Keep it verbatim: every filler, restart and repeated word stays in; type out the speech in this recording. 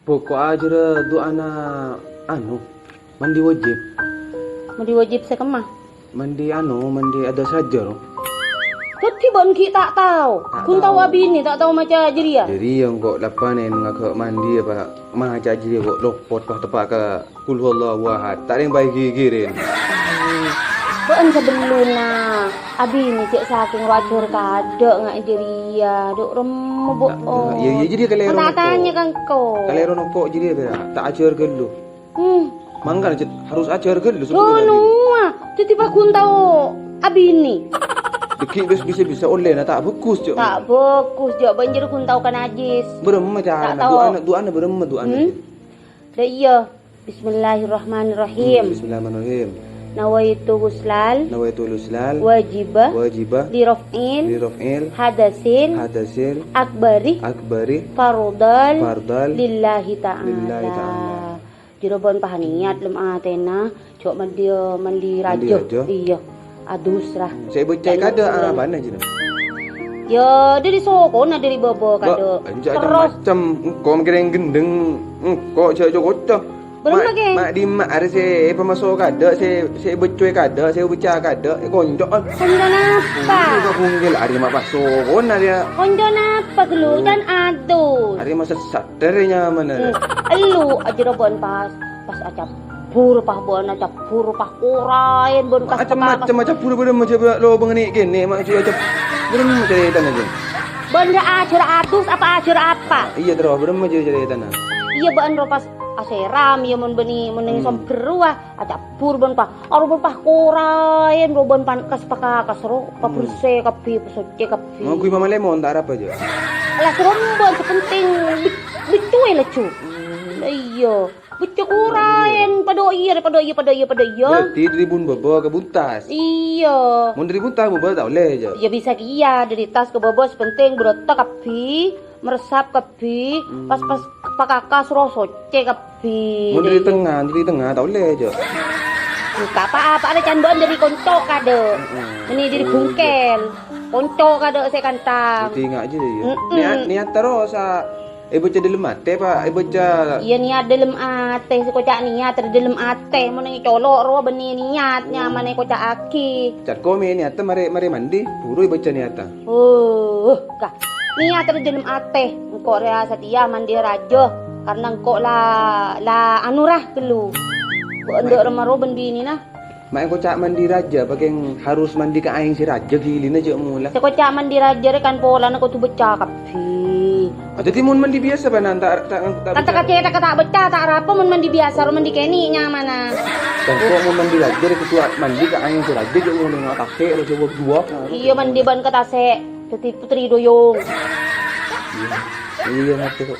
Pokok ajârâ du'ana anu, mandi wajib. Mandi wajib sè kemma? Mandi anu, mandi adas rajâ, ro. Dhâddhi bâ'na ghi' ta' tao. Ta' Ghun tao tao. Abinè ta' tao maca jârèya. Jârèya engko' lapanè ngaghâ' mandi apa maca jârèya kok lopot pas teppa' ka Qul huwallahu ahad. Ta' rèng baè ghighirèn. Bâ'na sabellunna abinè cè' sakèng wajâr kadâ' nga' jârèya. Dhu' remma, Bu. Ta', iya, iya, jârèya kalèro. Ta' tanya ka engko'. Kalèro engko' jârèya, pèra'. Ta' ajâr ghâllu. Hmm. Mangkana, Cet, harus ajâr ghâllu. Ngono, ah. Dhâddhi paggun tao abinè. Dhâggi' wis bisa-bisa ollèna ta' bhâghus, Cok. Ta' bhâghus, Cok. Bân jârèya ghun tao ka najis. Bârâmma carana? Ta' tao. Du'ana, du'ana bârâmma du'ana, Hmm? Cok? Dâ' iyâ. Bismillahirrahmanirrahim. Hmm, bismillahirrahmanirrahim. Nawaitu ghuslal. Nawaitu ghuslal. Wajiba. Wajiba. Liraf'il. Liraf'il. Hadasil. Hadasil. Akbari. Akbari. Fardal. Fardal. Lillahi ta'ala. Lillahi ta'ala. Jârèya bân pas niyat lem atèna, jhâ' mandi, mandi Mandi rajâ. Rajâ? Iyâ, adus ra. Sè bâca kadâ' apana, Jin? Yâ, dâri sokona, dâri bâbâ Ba-, kadâ'. Enjâ' Terros. Macem-macem. Engko' makèrèng ghendheng, engko' jhâ' co-koco. Bârâmma, Ma-, Kè? Ma' dimma arè sè èpamaso' kadâ', sè, sè bâccoè kadâ', sè bâca kadâ', èkonco'. Konco napa? Konco ka bungkil, arè ma' pas sokona, yâ. Konco napa, Gelu? Hmm. Can adus. Arè ma' sessat. Dâri nyamana. Hmm, elu ajârâ bân pas, pas acabbhur, pas bân acabbhur, pas koraèn bân kas Macem-macem pakakas. Acabbhur bâdâ macem lo bângènè' kènè', ma' jiyâ acab-, bâdâ macem carètana, Jin. Bân dâ' ajâr adus apa ajâr apa? Iyâ, terro, bâdâ macem carètana. Iyâ, bân ro pas asèram, iyâ, mon bânnè, mon neng Hmm. sombher rowa, acabbhur bân pas Aropa pas koraèn, ro bân pan-, kas pakakas, ro, Hmm. pabersè kabbhi, pasocce kabbhi. Ngangghuy mama lemon, ta' arapa, Jo? Alah, serombon, sè penting bi-, biccuè laju. Hmm. Lah, iyâ. Biccu koraèn, padâ iyâ, padâ iyâ, padâ iyâ, padâ iyâ. Berarti dâri bun bâbâ ka buntas? Iyâ. Mon dâri buntas, bun bâbâ ta' ollè, Jo? Iyâ, bisa kèya, dâri tas ka bâbâ, sè penting berata kabbhi. Meresap kabbhi, Hmm. pas-pas pakakas ro socce kabbhi. Mon dâri tengnga, dâri tengnga ta' ollè, Jo. Engka pa-, apa arè can bâ'na dâri konco kadâ'. Heeh. Mènè dâri Oh, bungkèl. Konco kadâ' sè kantha. Dâri tengnga aja, ya. Mm-mm. Niat, niat terros, a, èbâca dâlem atè, Pa', èbâca. Iyâ, niat dâlem atè, sè koca' niat dâlem atè. Mon ècolo' rowa bânnè niat, Hmm. nyamana èkoca'aghi. Can komè niatta marè, marè mandi, buru èbâca niatta. Oh, ka. Niat dâlem atè, engko' rèya satèya mandi rajâ, karna engko' la, la anu ra ghâllu. Engko' endâ' Mai. Rèma ro bân binèna. Ma' èkoca' mandi rajâ, pakèng harus mandi ka aèng sè rajâ ghilina jâ' mola. Sè koca' mandi rajâ rè kan polana kodhu bâca kabbhi. Ah, dhâddhi mon mandi biyasa, Pa', nan ta', ta', ta'. Kan bâca. Ta' kacèta ka ta' bâca, ta' arapa mon mandi biyasa, ro mandi kènè' nyamana. Kan kok mon mandi rajâ rè kodhu mandi ka aèng sè rajâ jâ' mola, nga' tasè' ro jâwâb duwâ. Iyâ, mandi bân ka tasè'. Dhâddhi putri doyong. Iyâ. Iyâ, ngartè kok.